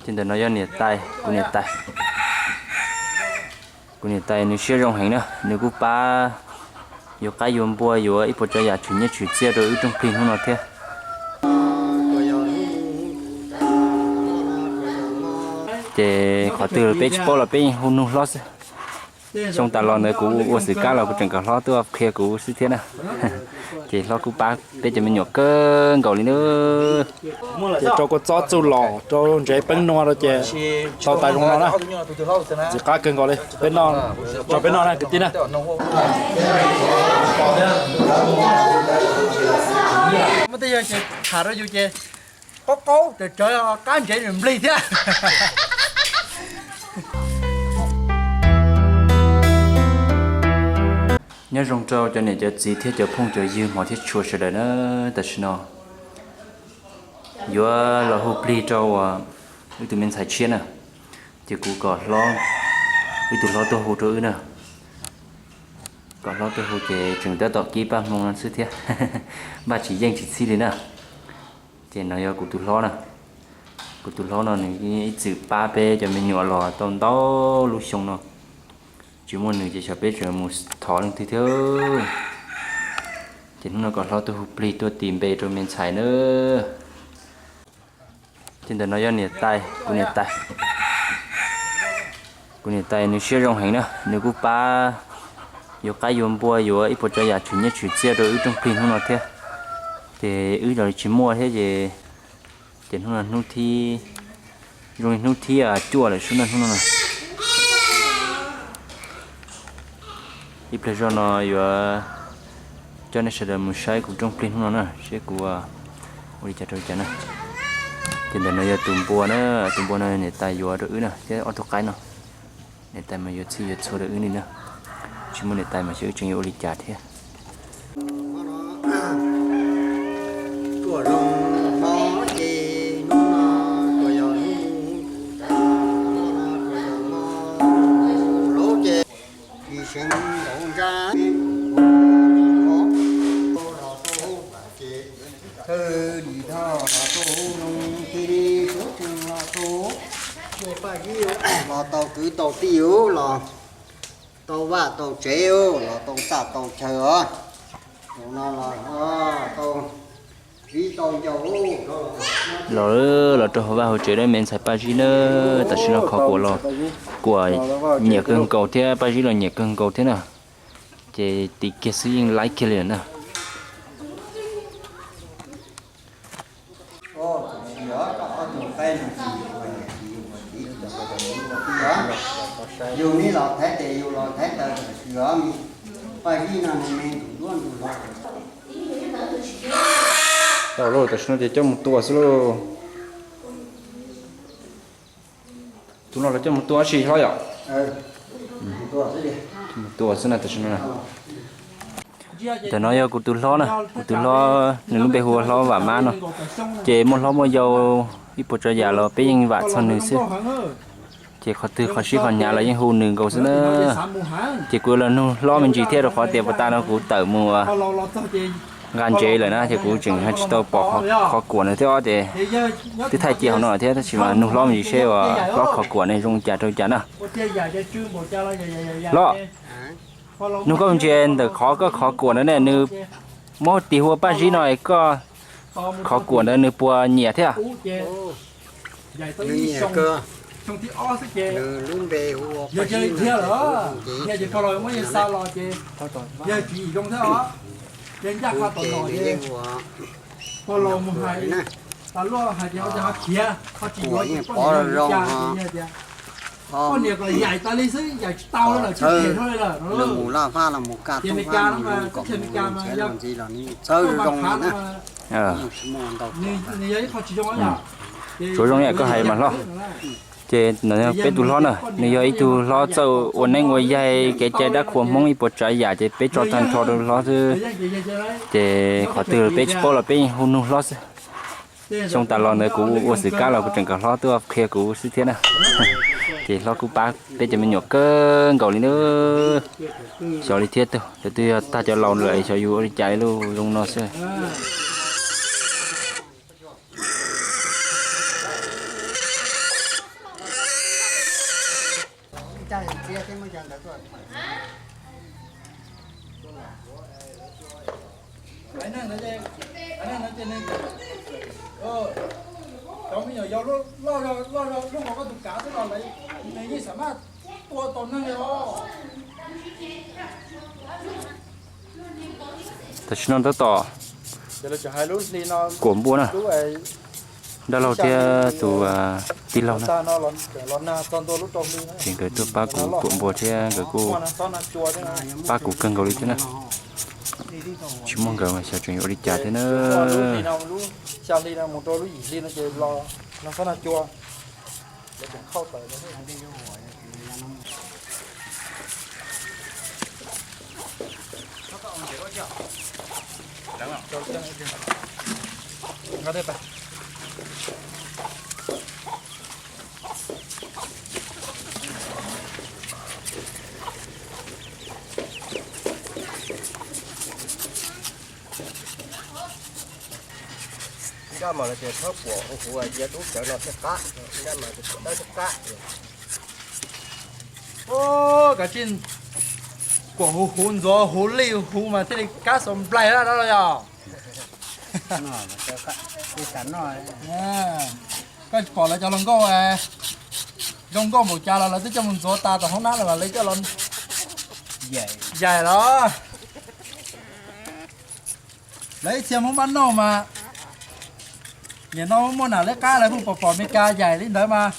Ces ntawm no yog niam tais, kuv niam tais, kuv niam tais nws siab zoo heev na, nws kuj pab yuav qaib yuav npua yuav ib puas tsav yam tshwm nyiaj tshwm txiaj rau wb rooj plig hnub no thiab. Ces qhov twg peb tsis paub los peb yeej hu nug hlob xwb. Xyoo tas los ntawd kuv ua xwm kab los kuv tseem kom hlob tuaj qhia kuv xwb thiab na. Ces hlob kuj pab peb cov me nyuam kawg nkaus li na. Ces rau kua txob txuj lom rau ntsev peeb nua rau ces tau tas zoo no na. Txiv qab kawg nkaus li, peb noj, tso peb noj na kwv tij na. Muaj tej yawg ces tham rau yus ces qaub qaub rawv rawv qab ntsev nplig thiab. Nyob zoo rau cov niam cov txiv thiab cov phooj cov ywg hmov thiab tshua sawv daws na. Tam sim no yuav los hu plig rau uas wb tus me ntxhais tshiab na, ces kuv kom hlob, wb tus hlob tuaj hu rau wb na. Kom hlob tuaj hu ces tseem tab tom kib paj hmoo no xwb thiab, npaj tsis yeej tsis txhij li na. Ces no yog kuv tus hlob na, kuv tus hlob no nws ib txwm pab peb cov me nyuam los tau ntau lub xyoo no, tsis muaj nws ces xyov peb tseem mus thov leej twg thiab. Ces hnub no kom hlob tuaj hu plig tuaj tis npe rau me ntxhais na. Ces ntawm no yog niam tais, kuv niam tais, kuv niam tais nws siab zoo heev na, nws kuj pab yuav qaib yuav npua yuav ib puas tsav yam tshwm nyiaj tshwm txiaj rau wb rooj plig hnub no thiab. Ces wb los tsis muaj thiab ces, ces hnub no hnub thib, zoo li hnub thib cuaj lawm sub na hnub no na. Ib pliag zog no yuav coj nej sawv daws mus saib kuv rooj plig hnub no na, saib kuv ua li cas rau li cas na. Ces ntawm no yog tus npua na, tus npua no niam tais yuav rau wb na thiab ob tug qaib no. Niam tais mas yuav txhij yuav txhua rau wb li na. Tsis muaj niam tais mas xyov wb tseem yuav ua li cas thiab. Los tau kwv tau tij los tau vaj tau tsev los tau txaj tau chaw os. Tus no los tau viv tau ncaus. Los, los rau hauv vaj hauv tsev lawm me ntxhais Paj Zib na, tam sim no qhov kuam los kuam nyiam kawg nkaus thiab Paj Zib los nyiam kawg nkaus thiab na. Ces tis kiag xwb yeej laib kiag li lawm na. Yus me los thaiv tes yus los thaiv taw tam sim os, Paj Zib no me me ntus duab ntus hlau. Tam sim no ces coj mus tua xwb lauj. Tus no los coj mus tua tsis hlob yom? Mus tua xwb na tam sim no. Ntawm no yog kuv tus hlob na, kuv tus hlob nws lub npe hu ua Hlob Vam Mab no. Ces muaj hlob muaj yau ib puas tsav yam los peb yeej vam txog nws xwb. Ces qhov twg qhov sib qhov hnyav los yeej hu nws nkaus xwb na. Ces kuv los nug hlob me ntsis thiab rau qhov tias puag ta no kuv tawm mus nqa ntsev lawm na, ces kuv tseem tsis tau pom qhov kuam no thiab ces twb thaij cia hauv no thiab, tab sis mas nug hlob me ntsis seb uas hlob qhov kuam no zoo li cas rau li cas na. Hlob, nug koj me ntsis ntawm qhov koj qhov kuam ntawd ne, nws muab tis hu ua Paj Zib no, koj qhov kuam ntawd nws puas nyiam thiab? Kuam yeej pov zoo ho, ho txhawb nws mus laj fab los mus kaj toob fab los zoo kom mus nrhiav los ntxiv los nws txhawb zoo zoo li na. Tsuav zoo yam koj hais mas hlob. Ces peb tus hlob na, nws yog ib tug hlob txawj ua neeb ua yaig kev cai dab qhua Hmoob ib puas tsav yam ces peb tso tag nrho rau hlob xwb. Ces qhov twg peb tsis paub los peb yeej hu nug hlob xwb. Xyoo tas los ntawd kuv ua xwm kab los kuv tseem kom hlob tuaj qhia kuv xwb thiab na. Ces hlob kuj pab peb cov me nyuam kawg nkaus li na. Xyov li thiab, cov twg yog tag cov laus lawm xyov yus ua li cas li lauj, zoo no xwb. Cov me nyuam yaus loj zog loj zog lub hauv koj tus kav xwb los lawv nws yeej xam maj tua tau neeg li os. Tam sim no tab tom kuam npua na, dab laug thiab tus tij laug na, ces nkawd tuaj pab kuv kuam npua thiab nkawd kuj pab kuv kawg nkaus li thiab na. Tsis muaj nkawd mas xyov tseem yuav ua li cas thiab na. Nkaj mas lawv tias txhob kuam huv huv, cia dub cawv no thiaj qab, nkaj mas cia dawb thiaj qab. Kav tsij kuam huv huv ntxuav huv li huv mas thiaj li kab xov nplaig dab laug yog. Koj pom lawv cov hluas nkauj zoo nkauj npaum cas los lawv twb coj mus ntxuav tas tom hoob nab lawm mas lawv coj los yaim los. Lawv ib txhia Hmoob Npab Nauj mas nim no muaj nam lawv qab lawv mus pom pom Meskas yaim li ntawd mas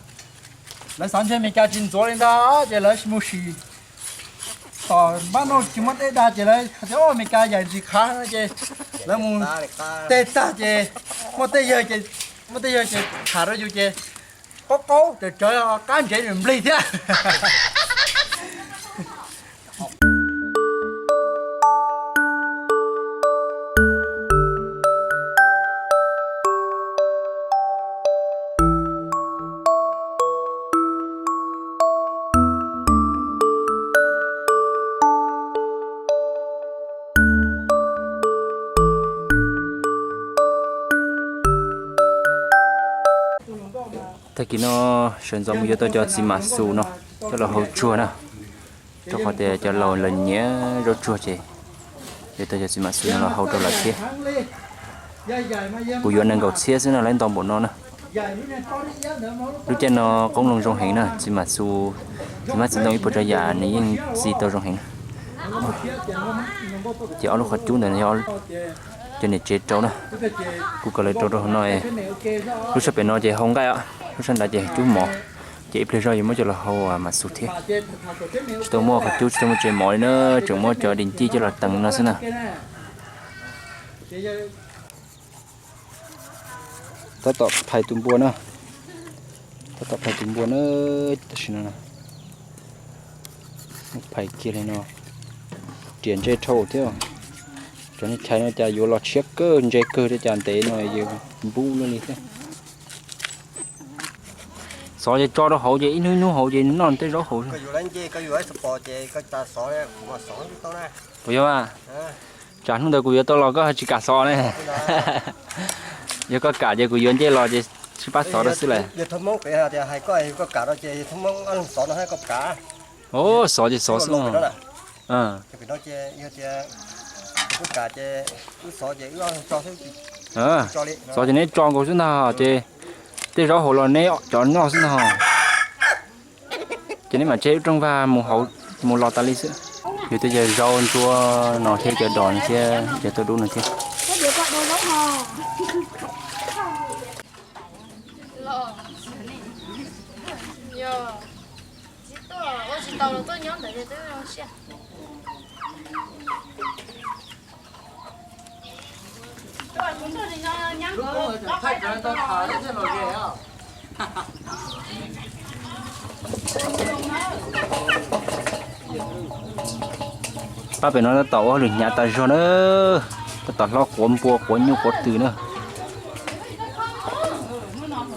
lawv xav ntshe Meskas tsis ntxuav li ntawd ces lawv mus sim tom Npab Nauj tsis muaj dej dag ces lawv tias Meskas yaim ntxim qhav no ces lawv mus teg tag ces muaj tej yawg ces, muaj tej yawg ces tham rau yus ces qaub qaub rawv rawv qab ntsev nplig thiab. Tag kis no sawv ntxov mus yuav tau cov txiv mam xus no coj los hau tsuag na, rau qhov tias cov laus lawv nyiam zaub tsuag ces yuav tau cov txiv mam xus no los hau rau lawv thiab. Kuv yuav nees nkaum txhiab xwb no lawv nto npaum no na. Lub caij no qoob loo zoo heev na, txiv mam xus, txiv hmab txiv ntoo ib puas tsav yam nws yeej txi tau zoo heev na. Ces ob lub qhov cub ntawd yog cov niam tsev rau na, kuv kom lawv rau rau hauv no. Lub sab pem no ces hau nqaij, lub sab nrad ces cub mov, ces ib pliag zog yuav muab coj los hau mam xus thiab. Tsis tau muaj qhov cub tsis tau muaj tsev mov li na, tseem muab cov dis ncij coj los teev no xwb na. Tab tom phais tus npua na, tab tom phais tus npua na, tam sim no phais kiag li no, riam ntse dhau thiab. Cov niag chais no cas yuav los tshiab kawg ntse kawg li cas ntev no yus npub luaj li thiab. Xov ces tso rau hauv ces ib hnub ib hnub hauv ces noj tej zaub hauv. Puas yog mas? Tsam hnub ntawd kuv yuav tau los koj tsis kam xov ne. Yog koj kam ces kuv yuav nce los ces sib pab xov rau xwb lawm. Os, xov ces xov xwb. Xov ces neb tso nkaus xwb ntag ces tej zaub hauv los neb cov noj xwb ntag. Ces neb mam tseg ib rooj vag mus hauv mus los tas li xwb. Yog tej cov zaub ntsuab no thiab cov dos no thiab cov tauj dub no thiab. Pab pem no tab tom ua hauj lwm hnyav tas zog na, tab tom hlob quav npua quav nyuj quav twm na.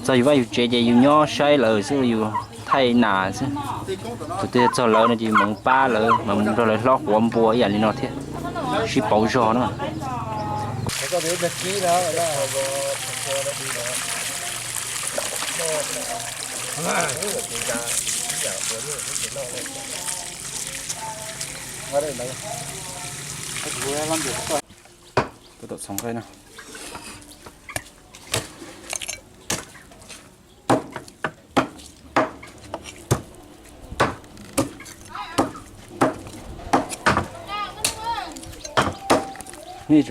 Txog yus vaj yus tsev ces yus nyob saib lawv xwb, yus thaij nas xwb. Tus twg txog lawv no ces yus mam pab lawv, mam mus nrog lawv hlob quav npua ib yam li no thiab, sib pauv zog na. Tab tom txhoov nqaij na.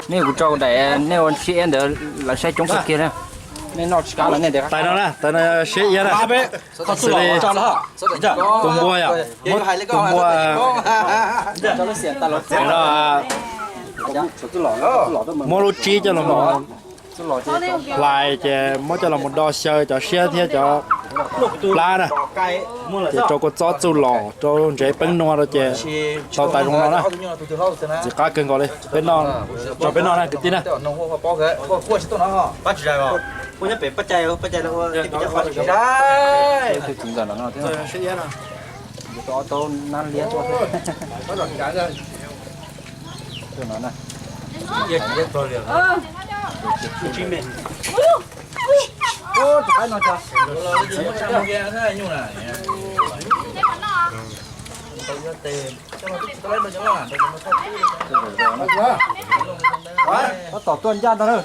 Nej kuv tso daim nej ua siab iab ntawd lawv saib coob kawg kiag na. Nej noj tsis qab los nej tias tais no na, tais no siab iab na. Xws li tus npua yom, muab tus npua, muab lub tsib coj los mus hlais ces muab coj los mus do xyaw cov siab thiab cov plab na, ces rau kua txob txuj lom rau ntsev peeb nua rau ces tau tais zoo no na. Txiv qab kawg nkaus li, peb noj, tso peb noj na kwv tij na. Tab tom tuaj ncaj ntag na.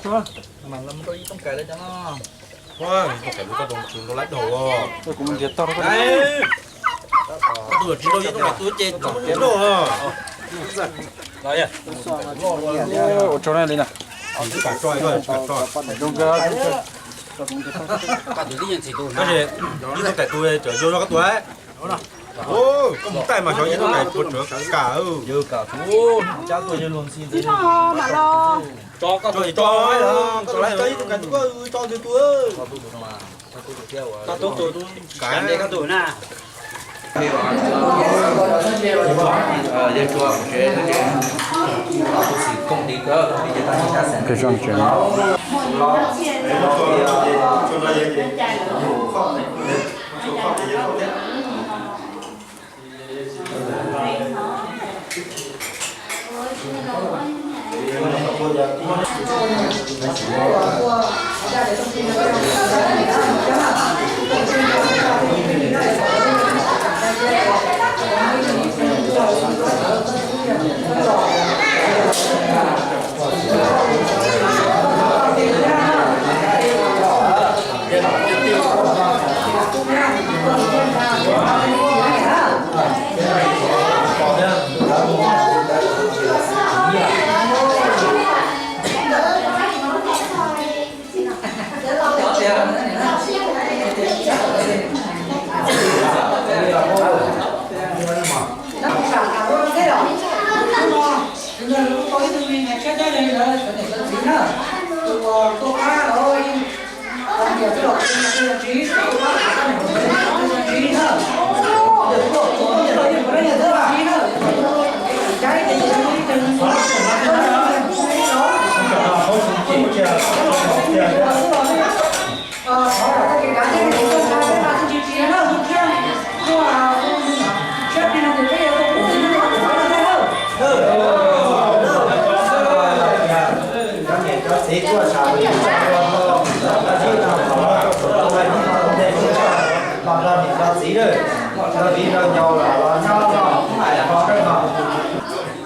Ua tsaug na li na. Ib tug tais tus tseem zoo zog koj tus. Koj mus taij mas xyov ib tug tais tus tseem kam. Tso ib tug tais tus koj tso tus tus.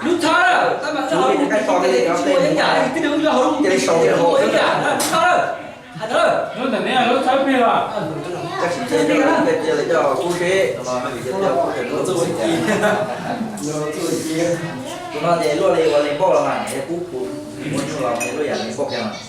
Lub tshab, tab mas lub hauv lub tsis muaj ib yam li, tib neeg lub hauv lub tsis muaj ib yam, lub tshab lawm. Hais ntawd lawm. Lub ntawm neb lub tshab plig los? Kub seb no, tus no ces luaj li ua li npauj los mas, kub pus, muaj nyuj los luaj yam li npauj kiag mas.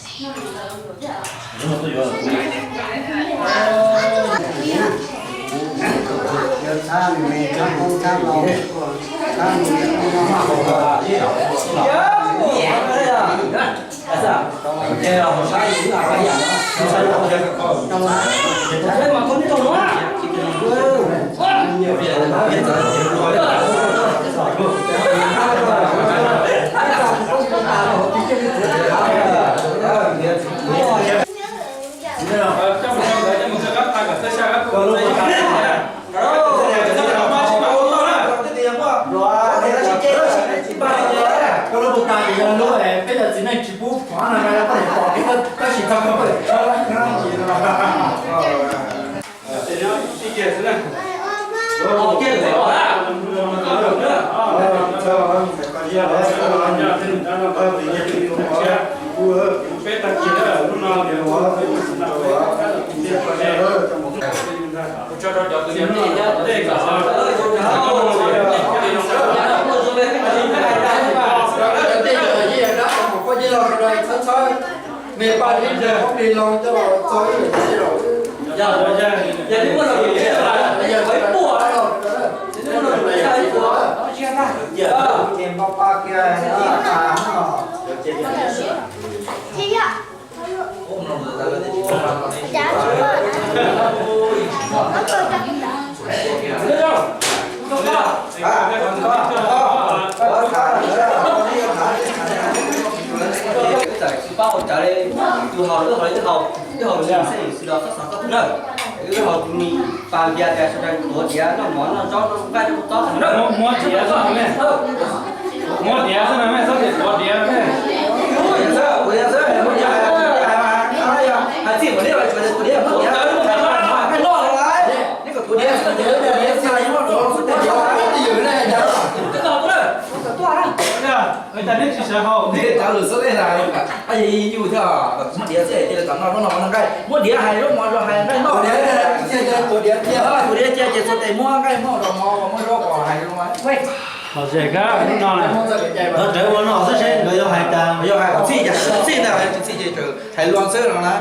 Tsis paub hais raws li tus haus, wb haus li wb haus, wb haus li xwb los txhob xav koj tus na. Wb haus tus ni, pas npias tias sawv daws tuav diav noj mov noj zaub noj nqaij noj txob na. Muab diav xwb na, muab diav xwb na, mej txhob tias tuav diav na. Hais txij npaum li los tsuas tuav diav, muab diav, noj los lawm. Neb kom tuav diav xwb, tuav diav xwb, tuav diav xwb. Cas neb tsis sawv haus, neb cov lus xwb tej na, yus thiab, muab diav xwb ces lawv kom noj zaub noj mov noj nqaij, muab diav hais zaub mov los hais nqaij noj. Tuav diav cia ces tuav diav cia, tuav diav cia ces txhais tes muab nqaij muab los mov muab zaub kom hais zoo. Los ze kab no na, los tsev ua no xwb seb nkawd yuav hais tas, yog hais txij ces txij ntag, tsis txij ces hais luag xwb no na.